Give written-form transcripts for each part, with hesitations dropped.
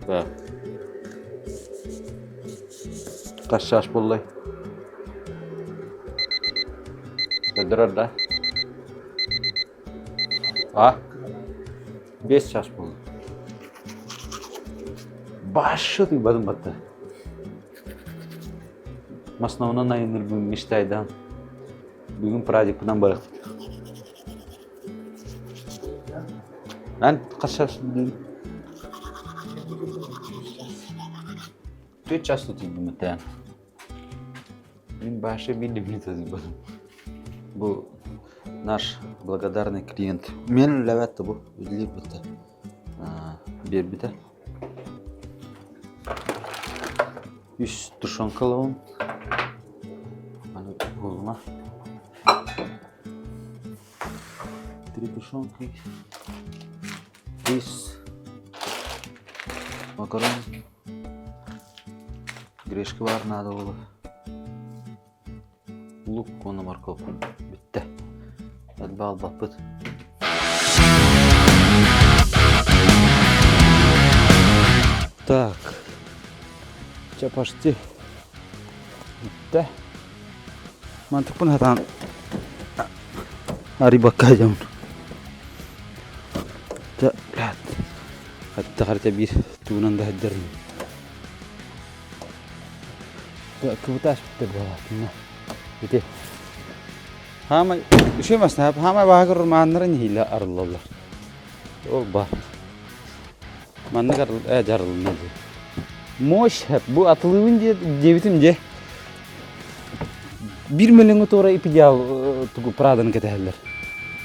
Да. Хас чаас буоллай? Көрдөрөр да? А? 5 чаас буолла. Башы тыйбадым батта. Маснаунан айыныр бүгүн мечтайдан. Бүгүн праздникпынан барахтык. Эн хас чаас бүгүн? Төрт чаас тутуйдум этэ. Мин башы билим тутуйбадым. Бу наш благодарный клиент. Мен үлэбэт бу үлэлиир бытта. Биэрбитэ. Үс тушенка ылабын. Аны буолума. Три тушенки. Рис. Макарон. Грешка бар надо было. Лук уонна морковь бүттэ. Элбэх албаппыт. Так. Чэ почти бүттэ. Мантыкпын хатаан арыйбакка дьон. Чэ, блядь. Хатта харта биир тугунан да сылдьарын. Кыбытаас бүттэ буолаатынна. Ити. Хаамай үчүгэй масна хаамай баһа мааннарын иһиилэ арыллаллар. Ол бар. Маннык арыл э жарылынна дии. Мощь бу атылыыбын диэбитим дьэ. Биир мөлөҥө туора идеал тугу Праданы кэтэһэллэр.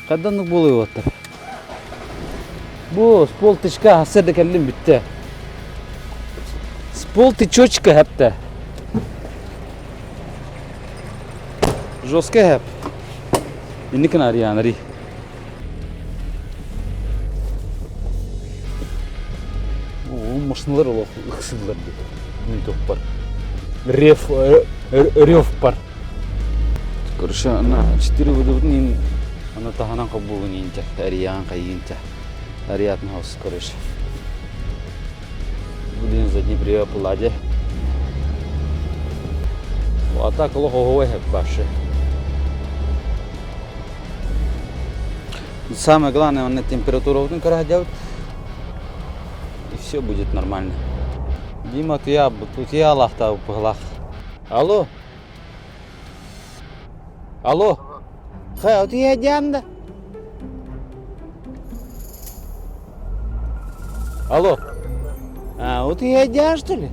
Ханданнык буолуй уоттар. Бу с полтычка сырда кэллим бүттэ. С полтычочка хэптэ. Жестко хэп. Инникин арыйанари. Машиналар олох ыксыыллар дии. Мин топпар. Рев, рев бар. Короче, ана 4 выдавын ана таһанан холбугун инча, ариян хайынча. Ариатн хаус, короче. Блин, за Днепре пладе. А так лоховой баше. Самое главное, он на температуру делать, и все будет нормально. Дима, я тут я лахта пыглах. Алло. Алло. Хай, а ты я да? Алло. А, вот я что ли?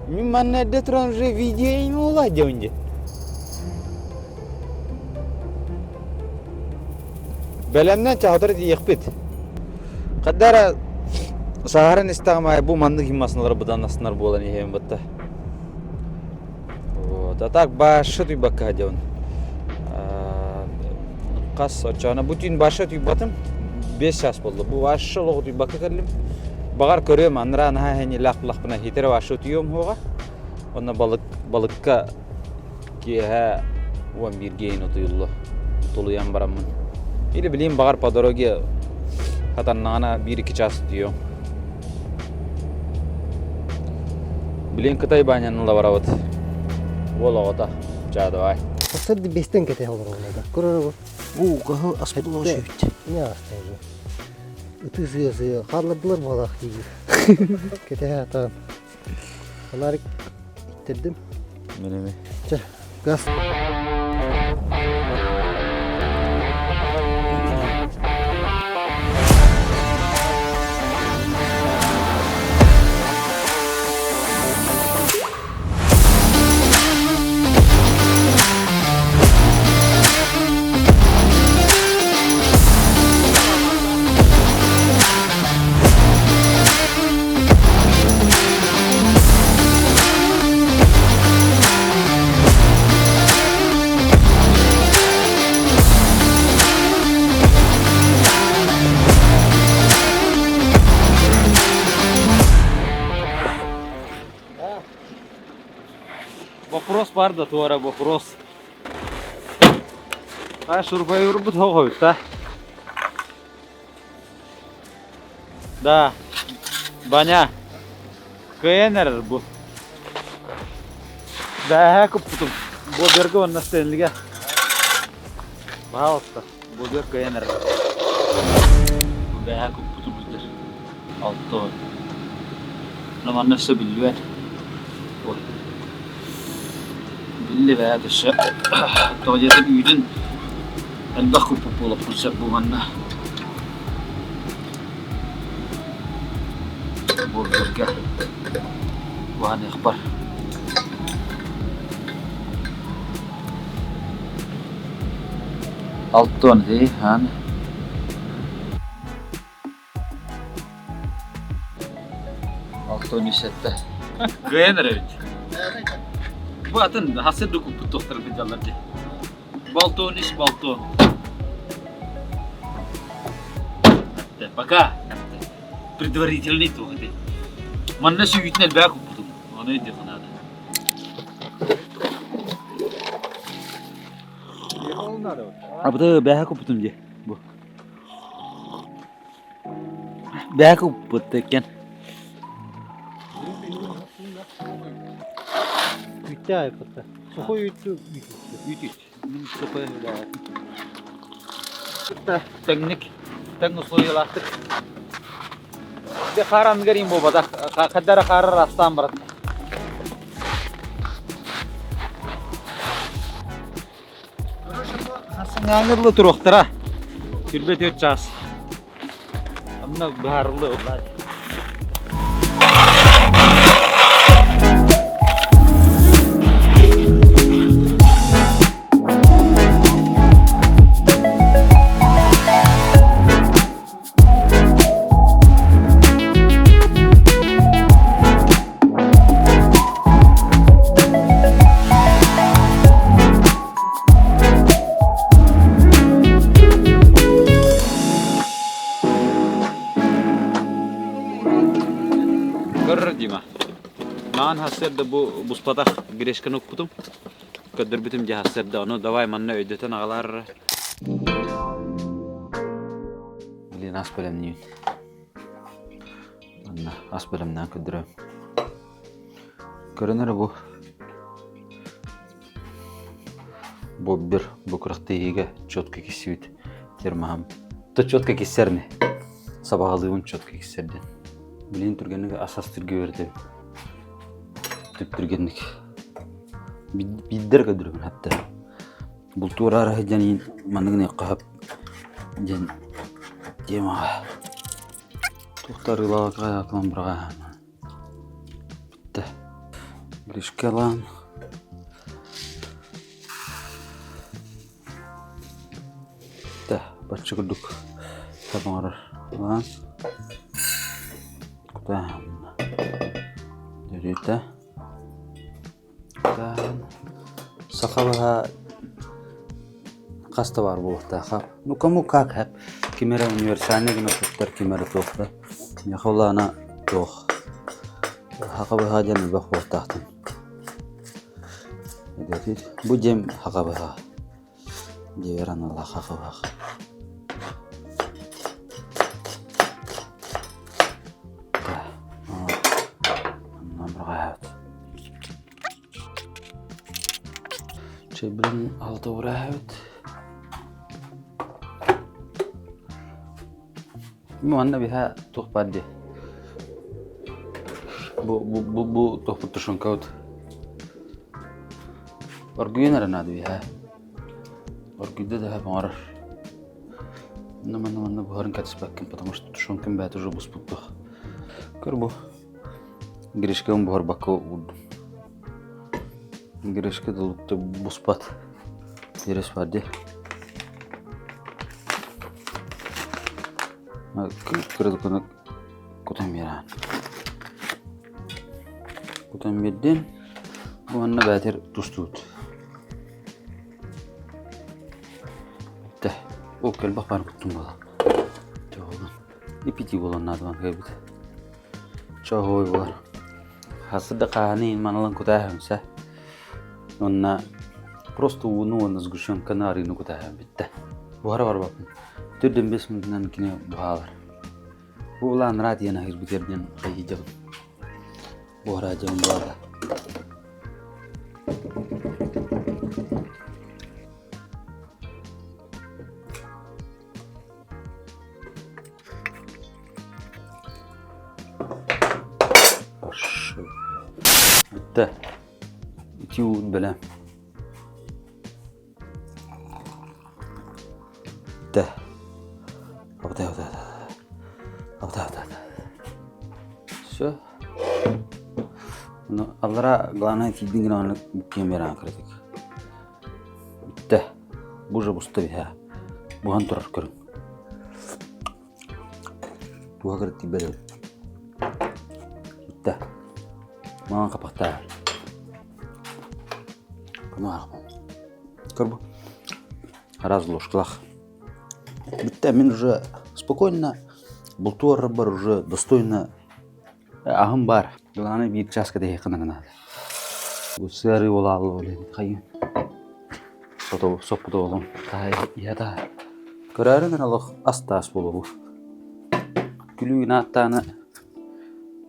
Манна эрдэ уже видео уладьон дии. Бэлэмнэн чаҕытар диэхпит. Хаддара саһаран истэҕим аайы бу маннык химмасыналар быдан аснар буолан иһэбин батта. Вот. А так башы туйбакка дион. Хас оччоҕуна бу түүн башы туйбатым. 5 час буолла. Бу башы олоҕу туйбакка кэллим. Баҕар көрүөм анараа наһаа иһэн лаах-лахпына хитэрэ башы утуйуом хуоҕа. Онно балык балыкка киэһэ 11 гейн утуйуллу. Тулуйан бараммын. Или билим баҕар по дороге хатаннаҕына 1-2 час утуйуом. Билин Кытай баняны ыла барабыт. Уол оҕото. Чаа давай. Сырды бестен кете олороллар. Көрөр Уу, кыһыл аспыт сүүт. Не астайбы. Ыты сыа-сыа хааллардылар буолаах диир. Кэтэһэ атаан. Фонарик иттэрдим. Менеме. Чэ, газ. Вопрос бар да туора вопрос. А шурбай урбут хоҕойта. Да, Баня, кыайан эрэр бу. Бээһээ куппутум. Боберга уонна Стэнлигэ. Пожалуйста, бобер кыайан эрэр. Бу бээһээ куппутум ыйдар. 6. Но манна өссө биллибэт. Ой. Биллибэт өссө. Тоҕо диэтэр үүтүн элбэх куппут буолуохпун сөп бу манна. Бургерга уһаныахпар. Алтон дии, хаан. 617. Кыайан эрэбит. Бу атын хасыр дукуппут туохтар сылдьаллар дии. Болтон ис болтон. Пока. Предварительный туох этэй. Манна сүүтүн элбэх куппутум. Ону өйдүөххэ наада. Абыта бэһэ куппутум дии. Бу. Бэһэ куппут экен. Үүттэ айпытта. Сухой үүттү үүт. Үүт үүт. Мин сухой Тэҥник тэҥ условиялаахтык. Хаар анныгар иин буолбатах. Хаддара хаарар астаан барат. Саҥаҥҥа туруохтара. 24 чаас. Онно быһаарыллыа Көрөр Дима. Маан хассыарда бу буспатах грешканы укпутум. Көрдөрбүтүм дьэ хассыарда ону давай манна өйдөтөн аҕалаар. Блин, ас бэлэмниибин. Манна ас бэлэмнээн көрдөрөм. Көрөн эрэ бу. Боббер бу күрэхтэһиигэ четко киссибит термаһым. То четко киссэрни. Сабаҕалыыбын четко киссэрдин. Билин түргэнник ас астырга үөрэтэбин. Түп түргэнник. Биирдэр көрдөрөбүн хатта. Бултуур сылдьан манныгын хаһап диэн темаҕа туохта арыылаах акылан быраҕа бүттэ. Гришкалаан Да, бачча курдук табаҥырар ылаан кутаан дөрүтэ Сахалаһа хас да баар буолуохтаах. Ну кому как хэп. Ким эрэ универсальный гына туттар, ким эрэ туох да. Миэхэ улаана туох. Хака быһа диэн элбэх буолуохтаахтын. Бу дьиэм хака быһа. Дьиэбэр аналлаах хака быһах. Чэйбин алта уурааһыбыт. Манна биһа туох баар дии. Бу бу бу бу туохпут тушенкабыт. Оргуйан эрэ наада биһа. Оргуйда да оҥорор. Манна манна манна буһарын кэтэспэккин, потому что тушенкам бэйэтэ уже буспут туох. Көр бу. Гречкабын буһарбакка уурдум. Гречка да лукта буспат. Терес бар дии. Кырдыкыны кутан биэрэн. Кутан биэрдин. Бу манна бээтэр тустубут. Тэ, ол кэлбэх баар куттум буола. Ипити буолан наадабан кэлбит. Чоһуой буолар. Хасыда хааны маналан кутааһымса. Онна просто ууну уонна сгущенканы арыыны кутааһым бүттэ. Буһара барбаппын. Төрдөн 5 минутунан кини буһаалар. Бу улаан радионы аһыырбытыгар диэн хайыйдыбын. Бу радиом буолла. Бүттэ. Ити уут бэлэм. Бүттэ. Абытай, абытай, абытай, абытай, абытай. Все. Ну, аллара главное тиийдин гына оннук буккиэн бераан кыратык. Бүттэ. Бу уже буста биһэ. Буһан турар көрүҥ. Туһа кырыт тиийбэт Бүттэ. Маҥан хапахтаа. Көр бу. Раз ложкалах. Бүттэ мин уже спокойно бултуу бар уже достойно аһым бар. Главное биир чааска тэһиэххэ наада. Бу сыарыы буолаалы ол хайын. Сото соппута олом. Таай иһэ таай. Көрөөрү олох ас-таас буолуо. Күлүүгүн ааттааны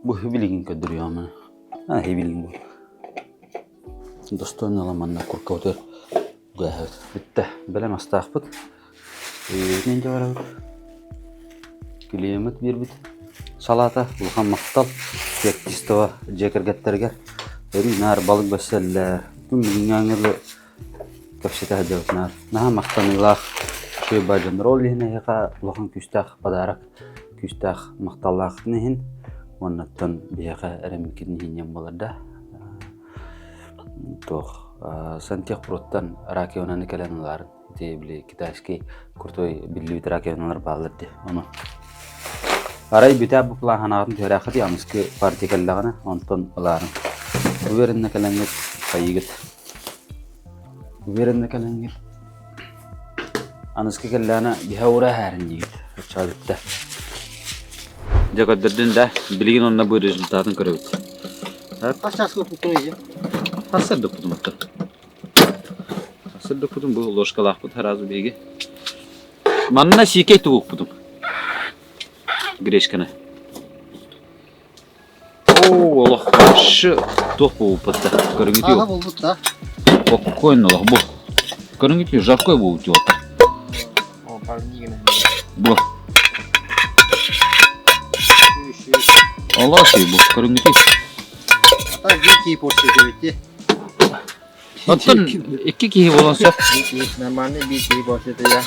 бу билигин көрдөрүөҕүм. Аа билигин бу. Достойно ылан манна куркабытыгар үгээһэбит. Бүттэ. Бэлэм астаахпыт. Өйүөбүтүнэн дьэ барабыт. Клиеммит биэрбит салаата улахан махтал Феоктистова дьиэ кэргэттэригэр өрүү наар балык бэссэллэр. Күн бүгүҥҥү дылы кэпсэтэ сылдьабыт наар. Наһаа махтаныылаах үчүгэй баар дьоннор. Ол иһин эһиэхэ улахан күүстээх подарок, күүстээх махталлаахтын иһин уоннаттан биһиэхэ эрэммиккитин иһин диэн буолар да. Туох сантехпроттан раковинаны кэлэн ылаарын. Ити били китайский крутой биллибит раковиналар бааллар дии. Ону арай бүтэ бу план ханаатын түһэрээххит аныскы партия кэллэҕинэ онтон ылаарын. Уверенно кэлэҥҥит хайыгыт. Уверенно кэлэҥҥит аныскы кэллэҕинэ биһэ ура эһээрин диигит. Оччоҕо бүттэ. Дьэ көрдөрдүн да, билигин онно бу результатын көрөбүт. Хас чааска укпуккун ыйы? Сарсыарда укпутум оттон. Сарсыарда укпутум бу ложкалаахпыт сразу биһиги. Манна сиикэй тугу укпутум? Гречканы. Оо, олох вообще туох буолбут да. Көрүҥүтүй Ага буолбут да. Спокойно олох бу. Көрүҥүтүй жаркой буолбут уота. Бу. Олох бу көрүҥүтүй. А так дикие порции девять. Оттон икки киһи буолан сөп. Нормальный биир киһи порцията я.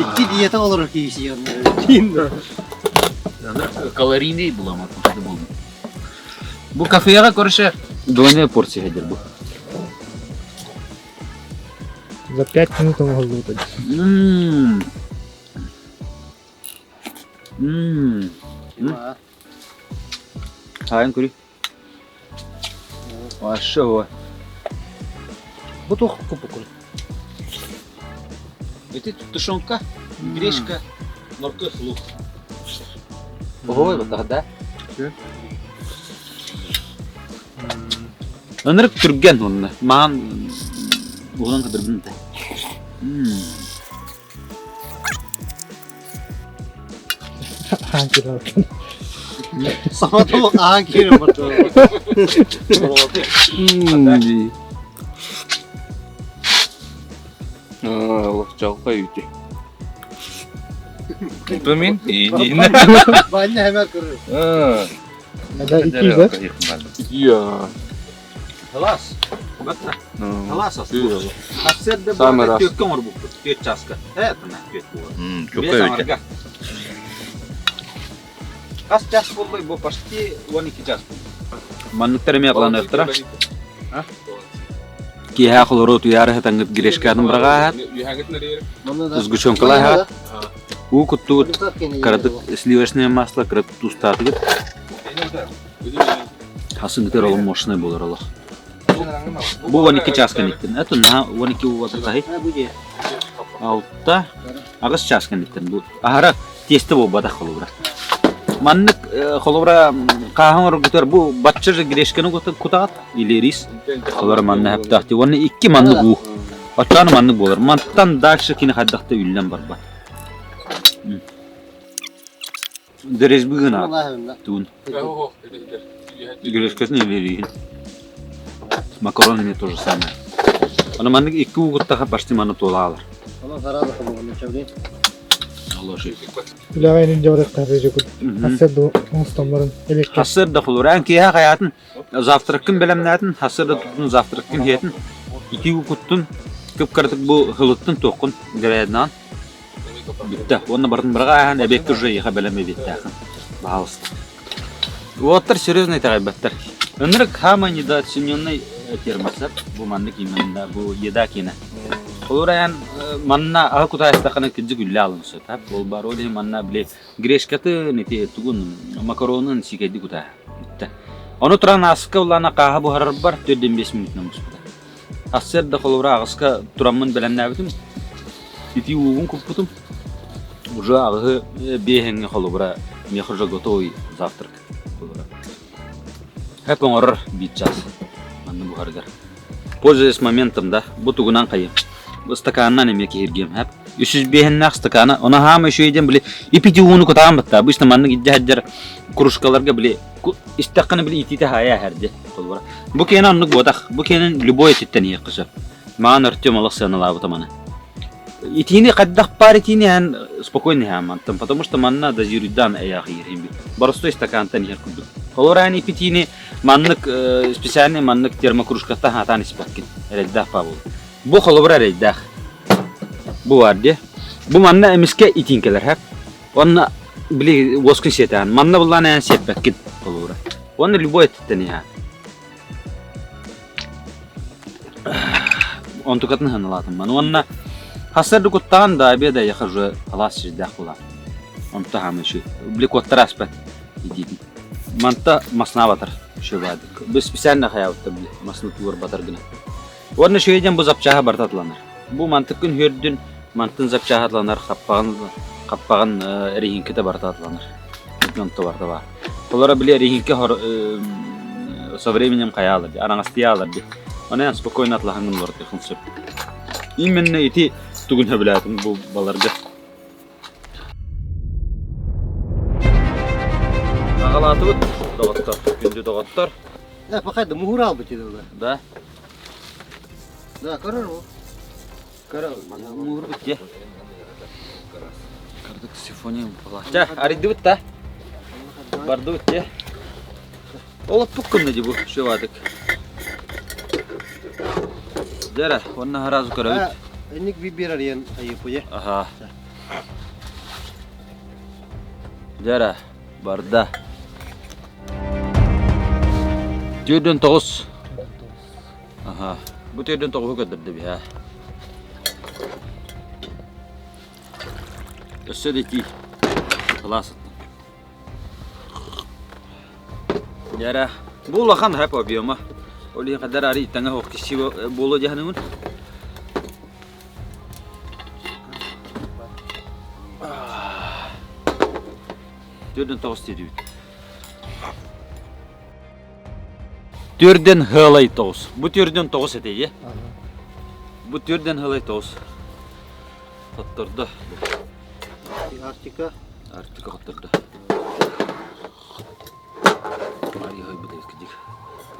Икки диета олорор киһи сиэн. Калорийный буламат буолду. Бу кафеҕа короче двойная порция сидер бу. За 5 минут оҥоһуллубута. Мм. Мм. Хаайын көрүй. Вообще ой. Бу туох купукун? Ити тушенка, гречка, морковь, лук. Ой, вот тогда. Ынырык түргэн онно. Маан уһунан кыдырбын да. Аан киирэн Саҥа аан киирэн барда. Олохчалка үүтү. Тумин? Баня hemen kırır. Да, икки да? Я. Халас. Халас Сарсыарда Самый раз. түөккэ оҥорбуппут. Түөт чааска. Это на түөт буолар. Чөккө үүтү. Хас час буолла бу почти 12 час буолла. Манныктар эмиэ кыланыахтара. Киэһэ холору туйаары сатаҥҥыт грешкатын быраҕааһат, сгущенкалааһат, уу куттугут, кыратык сливочное масло, кыратык туустаатыгыт. Хасыҥытыгар олох мощный буолар олох. Бу 12 час кэнниттэн. Это на 12 буолбата хаһый? Алта, аҕыс час кэнниттэн бу. Аһара тиэстэ буолбатах холобура. Маннык холобура хааһын оргутар бу бачча же грешканы кутаҕат или рис. Холобура манна хаптаах уонна икки маннык уу. Оччоҕуна маннык буолар. Мантан дальше кини хайдахта үллэн барбат. Дөрезбыгына туун. Гречкатын илириин. Макарон эмиэ то же самое. Аны маннык икки уугуттаха почти маны туолаалар. Үлэҕэ инин дьабарыктаһыы дьокут. Хассыр оҥостомморун эбекке. Хассыр да хулураан киэһэ хайаатын завтраккын бэлэмнээтин, хассыр да туттун завтраккын иһэтин, ити укуттун, кып-кыратык бу хылыттын туоххун гряднаан Бүттэ. Уонна барытын быраҕа ааһан эбиэккэ уже эйиэхэ бэлэм эбиэттээххин. Пожалуйста. Уолаттар серьезно итэҕэйбэттэр. Ынырык хаама недооцененный термосет. Бу маннык именно бу еда киэнэ. Холобура эн манна аһы кутаайыстаххына кырдьык үллэ алын сөп. Ол бар ол иһин манна били гречкатын ити тугун макаронун сиикэйдик кутаа. Бүттэ. Ону туран ааска улаана хааһы буһарарбар 4-5 минутунан буспута. Сарсыарда холобура аҕыска тураммын бэлэмнээбитим. Итии уубун куппутум. Уже аҕыһы биэһэҥҥэ холобура миэхэ уже готовый завтрак холобура. Хэп оҥорор биир чаас манна буһарыгар. Пользуясь моментом, да, бу тугунан хайым. Бу стаканынан эмиэ киһиргиэм хэп. 305 стакана, ону хаама үчүгэй диэн били ипити ууну кутаан батта. Обычно маннык илдьэ сылдьар кружкаларга били истэххинэ били итиитэ хаайа иһэр дии холобура. Бу киэнэ оннук буотах. Бу киэнин любой өттүттэн иһиэххэ сөп. Маан Артем олох сыаналаабыта маны. Итиини хайдах баар итиини иһэн спокойно иһээн мантан, потому что манна дозируйдаан эйээх иһэр бит. Боростой стакантан иһэр курдук. Холобура эн ипитиини маннык специальный маннык термокружкаттан хатаан испэккин. Эрэйдээх баа буолу. Бу холобура эрэйдээх. Бу бар дии. Бу манна эмискэ итиин кэлэр хэп. Онно били уоскун сиэтээн. Манна буллаан эн сиэппэккин холобура. Уонна любой өттүттэн иһэ. Онтукатын ханалаатым ман. Уонна хасар куттаҕан да обеда я хожу халаас сирдээх була. Онто хаамы үчү. Били куоттар аспат итиитин. Манта масна батар шөбадык. Бу специально хаябыттар били масны тугар батар гына. Уонна шөйден бу запчаһа барта атланар. Бу мантыккын хүрдүн мантын запчаһа атланар хаппаҕын хаппаҕын эриһиҥкэтэ барыта атланар. Онто барыта баар. Олора били эриһиҥкэ со временем хайаалар ди, араҥастыйаалар ди. Онон спокойно атлаһаҥҥын олордуоххун сөп. Именно ити тугун сөбүлээтим бу баларга. Аҕалаатыбыт доҕоттор, күндү доҕоттор. Э, пока да муһураал бу тебе. Да. Да, көрөр бу. Көрөр, муһурбут дьэ. Кырдык симфония була. Чэ, арыйдыбыт да. Бардыбыт дьэ. Олоппуккун да бу шевадык. Дьэрэ, онно сразу көрөбүт. Энник бибир арыйан айыппы Аха. Дьэрэ, барда. 49. Аха. Бу 49-у көрдөрдө биһэ. Өссө да итии. Кылаас Дьэрэ, бу улахан хэп объема. Ол иһин хаддар ари таҥа хоқ киси буолуо дьаһаныбын. Төрдөн тоҕус диэбит. Төрдөн хылай тоҕус. Бу төрдөн тоҕус этэ Бу төрдөн хылай тоҕус. Хоттордо. Арктика. Арктика хоттордо.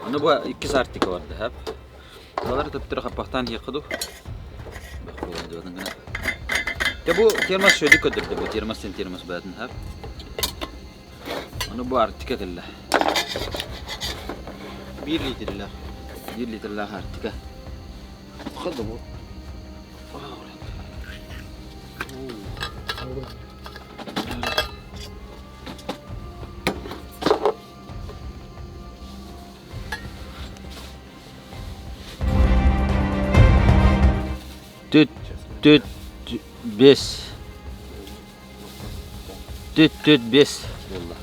Аны бу иккис Арктика барда, хэп. Балары төптөрө хаппахтаан иһиэххэ дуу. Те бу термос шөдүк көдөрдө бу термос сен термос баатын хэп. Аны бу Арктика кэллэ. 1 литрлээх. 1 литрлээх Арктика. Хадда бу. Түт, түт, бес. Түт, түт, бес буолла.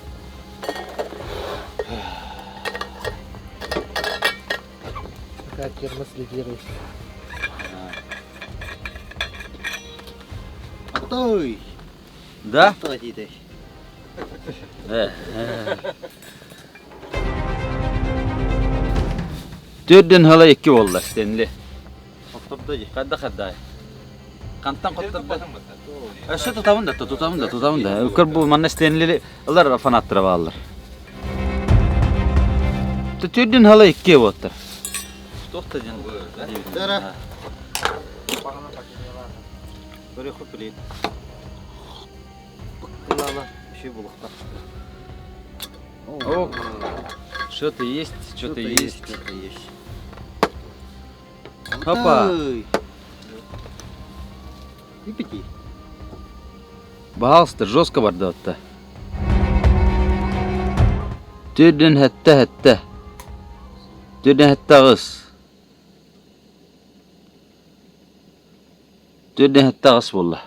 Такая термос лидирует. Оттой! Да? Оттой дитэй. Төрдөн хала икки буолла Стенли. Оттордо дии. Хадда хаддай. Хантан хотторда? Өссө тутабын да, тутабын да, тутабын да. Көр бу манна Стэнли ылар фанаттара бааллар. Түрдүн хала икки буоттар. Туох да диэн Дара. Көрөхө билет. Быккылала еще булухтар. Ок. Что-то есть, что-то есть. Что-то есть. Опа. Ипити. Пожалуйста, жестко барда Түрдүн хэтте хэтте. Түрдүн хэтте аҕыс. Түрдүн хэтте аҕыс буолла.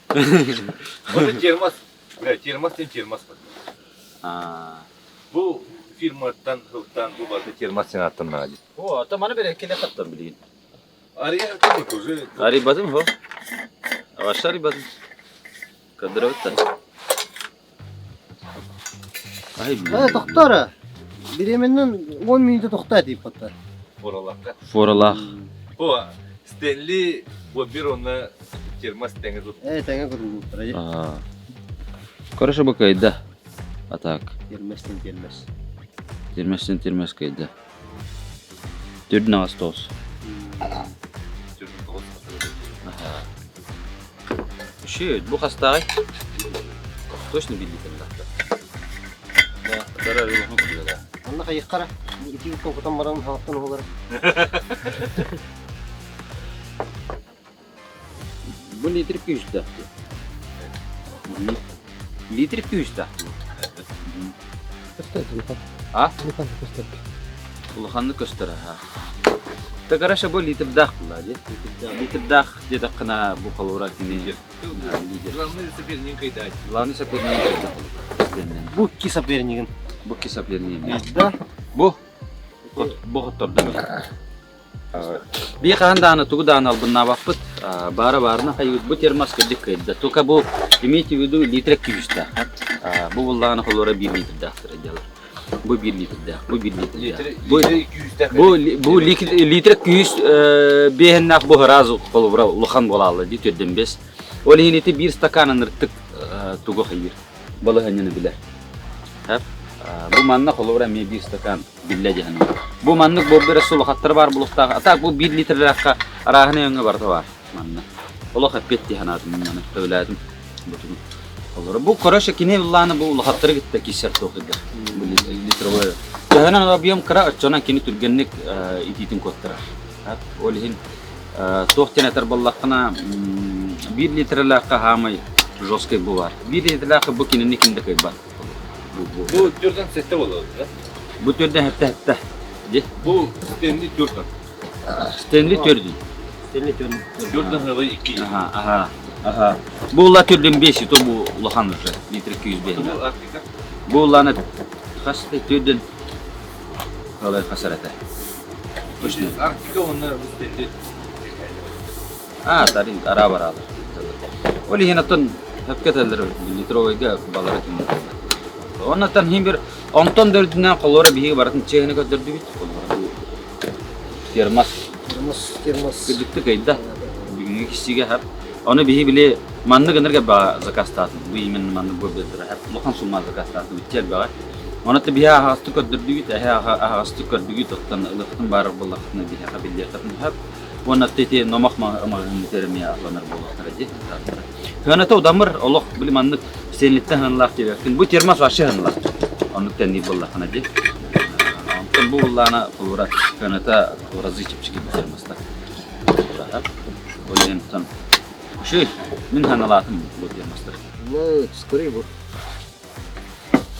Это термос. Бля, термос тем термос. Бу фирматтан хылтан бу барда термос сен аттан наадит. О, ата маны бere келе каттан билигин. Ария кадик уже. Арибадым хо. Аваша арибадым. Кадырабыттан. Ай, Э, тохтора. Беременнен 10 минутта тохта дип хатта. Форалакка. Форалах. О, Стэнли бу бир онна термос теңе тут. Э, теңе көрүлүп Хорошо бы кайда. А так, Терместен термес. терместен термес кайда. Түрдүн ағас тоғыз. Үші, бу хастағай. Точно билдитен да. Да, дарар юлухун күлгө да. Анна кайыккара. Ити үткөн кутан баран халктан олар. Бу литр 200 тахты. Литр 200 тахты. Көстөр телефон. А? Телефон көстөр. Улаханны көстөр ha. Та бу литр дах була, ди. Литр дах дедак кына бу холура кини. Лидер. Главное соперник кайдать. Главный соперник. Бу ки сопернигин. Бу ки соперник. Да. Бу бу хоттордон. Би хаан дааны тугу дааны албыннаабаппыт баара баарына хайыт бу термос кырдьык кыйда. Только бу имейте в виду литр күүстээх. Бу буллааны холура 1 литрдаахтар дьалар. Бу 1 литрдаах, бу 1 литрдаах. Бу бу бу литр күүс бэһэннээх бу сразу холобура улахан буолаалла дии төрдөн бес. Ол иһин ити биир стакан ыныртык тугу хайыр. Балаһанньаны билэр. Бу манна холобура эмиэ биир стакан биллэ дьаһанын. Бу маннык буолбера сулахаттар бар булуктаах. А так бу 1 литрлээххэ арааһына өҥө барыта бар манна. Олох эппиэт дии санаатым маны сөбүлээтим. Бутун. Олору бу короче кини улааны бу улахаттары кытта киссер туохыгар. Бу литровой. Төһөнөн объем кыра оччонон кини түргэнник итиитин куоттарар. Ол иһин туох диэн этэр буоллаххына 1 литрэлээххэ хаамай жесткий бу бар. 1 литрэлээххэ бу кинини ким да кыайбат. Бу түрден сетте болады, да? Бу түрден хэтте хэтте. Ди. Бу Стэнли түрден. Стэнли түрден. Стэнли түрден. Түрден хылы 2. Аха, аха. Аха. Бу ула түрден 5, то бу улахан уже. Литр 205. Бу Африка. Бу уланы хасты түрден халай хасар этэ. Точно. Арктика онна Стэнли. А, тарин ара баралар. Ол иһин оттон хөпкө этэллэр литровойга балара ким. Оннотон хин бир онтон дөрдүнэн холуора биһиги барытын чиэһини көрдөрдүбүт. Термос. Термос, термос. Кырдьыкты кыйда. Бүгүҥҥү киссигэ хап. Ону биһи били маннык ынырга ба заказтаатын. Бу именно маннык бу бедра хап. Улахан сумма заказтаатын үтчел баҕа. Оны биһи аһаҕастык көрдөрдүгүт, эһэ аһаҕастык көрдүгүт, оттон ылыхтын баарар буоллаххытына биһиэхэ биллиэххитин хап. Уонна ити номох маҕаһыын термия атланар буолуохтара дии. Хыаната удамыр олох били маннык сенлиттен хыналаах диэбэккин. Бу термос вообще хыналаах. Оннук тэнниир буоллаххына дии. Онтон бу буллаана холура хыаната разы чэпчэки бу термоста. Ол иһин Үчүгэй, мин ханалаатым бу термостар. Ну, скорее бу.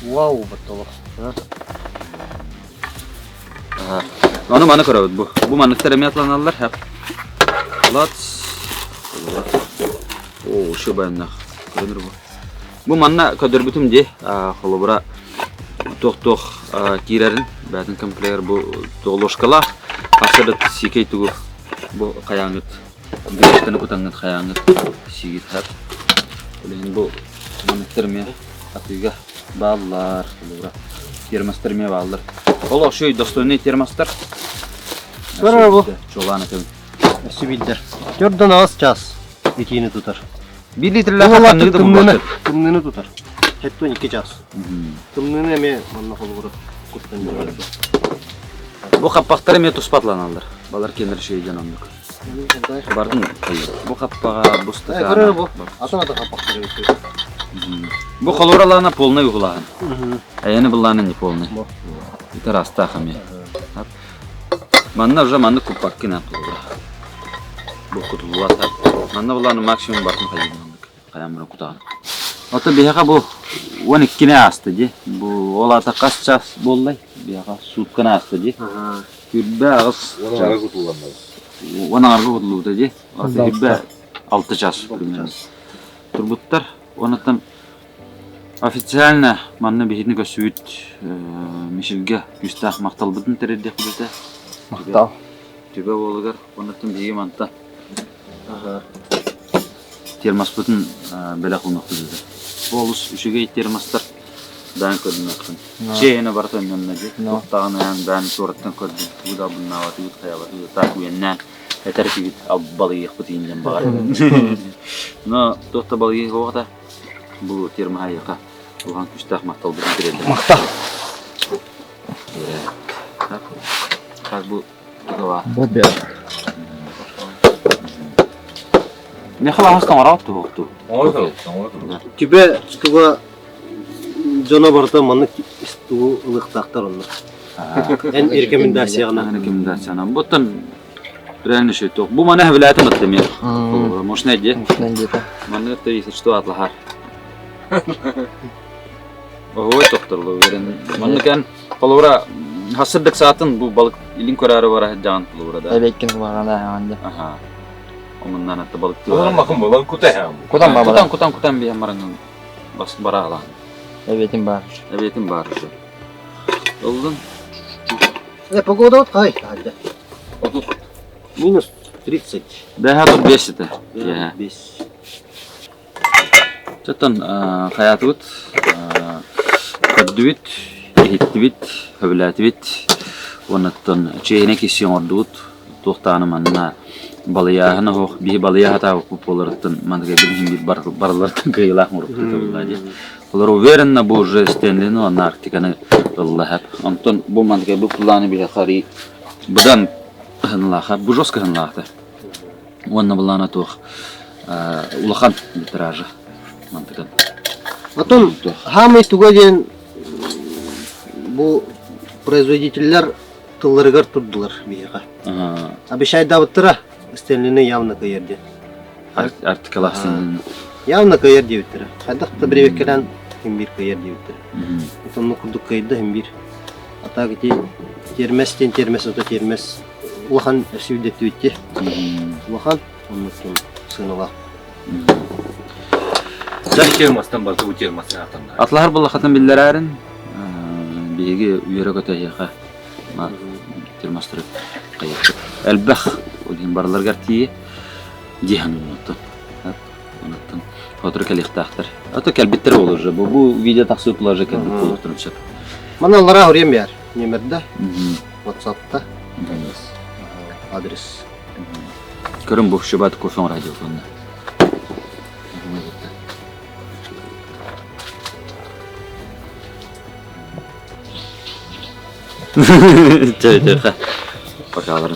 Вау, баттолох. Ону маны көрөбүт бу. Бу манныктар эмиэ атланаллар. Хап. Лац. О, ушу баяннах. Көрөнөр бу. Бу манна көрдөрбүтүм дии. Холобура туох-туох киирэрин бээтин комплектер бу ложкалаах. Хасырыт сикей тугу бу хайааңыт гречканы кутаҥҥыт хайааңыт сиигит хап. Ол бу манныктар эмиэ атыыга бааллар. Холобура термостар эмиэ бааллар. Ол ошой достойный термостар. Көрөр бу. Чуолаан этим. Өссө билдер. Төрдөн аас час итиини тутар. Бир литрлээх ханныгы да Тымныны, тымныны тутар. 72 час. Тымныны эмиэ манна холобура куттан биэрэр. Бу хаппахтар эмиэ туспатланаллар. Балар кемер шейден оннук. Бардын бу хаппаҕа бу стакана. Көрөр бу. Атын атын хаппахтар эбит. Бу холууралаана полный уһулааһын. Эйэни быллаана не полный. Итер астаах эмиэ. Манна уже манны куппаккын холура. Бу кутуллубат. Манна былааны максимум бартын хайын маннык. Хайан бара кутаҕын. Ото биһиэхэ бу 12-ни ааста дии. Бу ол аата хас час буоллай? Биһиэхэ сутканы ааста дии. Күрбэ аҕыс Уон аҥарга кутулланнар. Уон аҥарга кутуллубута дии. Күрбэ алта час примерно. Турбуттар. Онуттан официально манна биһигини көрсүбүт Мишельгэ күүстээх махталбытын тэрийдиэхпит этэ. Махтал. Түбэ уолугар. Онуттан биһиги манта термоспутун бэлэх уунуохпут этэ. Бу олус үчүгэй термостар даан көрүнүөххүн. Чиэһинэ барыта өннөннө дии. Туохтааҕын бээн туораттан көрдүм. Тугу да албыннаабатыбыт, хайаабатыбыт. Так уйаннаан этэр этибит балыйыахпыт ииннэн баҕар. Но туох да балыйыы суоҕа бу термоһайыаха улахан күүстээх махталбытын тириэрдэр. Махтал. Так бу туга Бу бэр. Михаил аһас тоҥороот туһуохтуу. Оҥоро оҥоро Түбэ туга дьоно барыта маннык тугу ылыахтаахтар онно. Эн рекомендацияҕына. Рекомендациянан. Буттан реально шөй туох. Бу маны хэвлээтим атта мен. Мощный де. Мощный где-то. Манны то если что атлахар. Ой, тохторлу верен. Манны кэн холура хасырдык саатын бу балык илин көрәрі бара жаан холура да. Эбеккин кубаҕана аанды. Аха. Омуннан атта балык Олорон макын болан кута хам. Кутан бабала. Кутан кутан кутан биһэн баранган бас бара алан. Эбетин бар. Эбетин бар уже. Олдун. Погода вот хай. Минус 30. Бэһэ тут бес это. Бес. Чоттон хаятыбыт көрдүбүт, иһиттибит, хөбүлээтибит. Уоннаттан чиэһинэ киси оҥордубут. Туохтааны манна балыйааһын оһох биһи балыйа хатаабыппыт буоларыттан маннык билиһин биир барыларыттан кыайыылаах оҥорбут буолла дии. Олор уверенно бу уже Стэнлини уонна Арктиканы ылла Онтон бу маннык бу планы биһи хари быдан ыһынлааха, бу жестко ыһынлаахта. Уонна былаана туох улахан литража мантыкан. Потом хаамай туга диэн бу производителлэр тылларыгар турдулар биһиэхэ. Обещайдаабыттара Стэнлини явно кыайар диэн. Арктикалаах Стэнлини. Явно кыайар диэбиттэрэ. Хайдах да бириэбэккэлээн ким биир кыайар диэбиттэрэ. Оннук курдук кыайда иһин биир. А так ити тиэрмэс диэн тиэрмэс ото тиэрмэс улахан өссө Улахан оннуктун сыаналаах. Термостан барыта бу термостан атанна. Атлаһар буллахатын биллэрээрин биһиги үөрэ көтө эһиэхэ термостары кайыппыт. Элбэх ол иһин барыларыгар тиийэ диэһэн оннуттан. Онуттан сотору кэлиэхтээхтэр. А то кэлбиттэр ол уже. Бу бу видео тахсыыппылар уже кэлбит буолуохтарын сөп. Манна аллараа уруйан биэр. Нүөмэрдэ, WhatsApp-та адрес. Көрүн бу шыбат кофе радио онно. Чэ, чэ, Пока.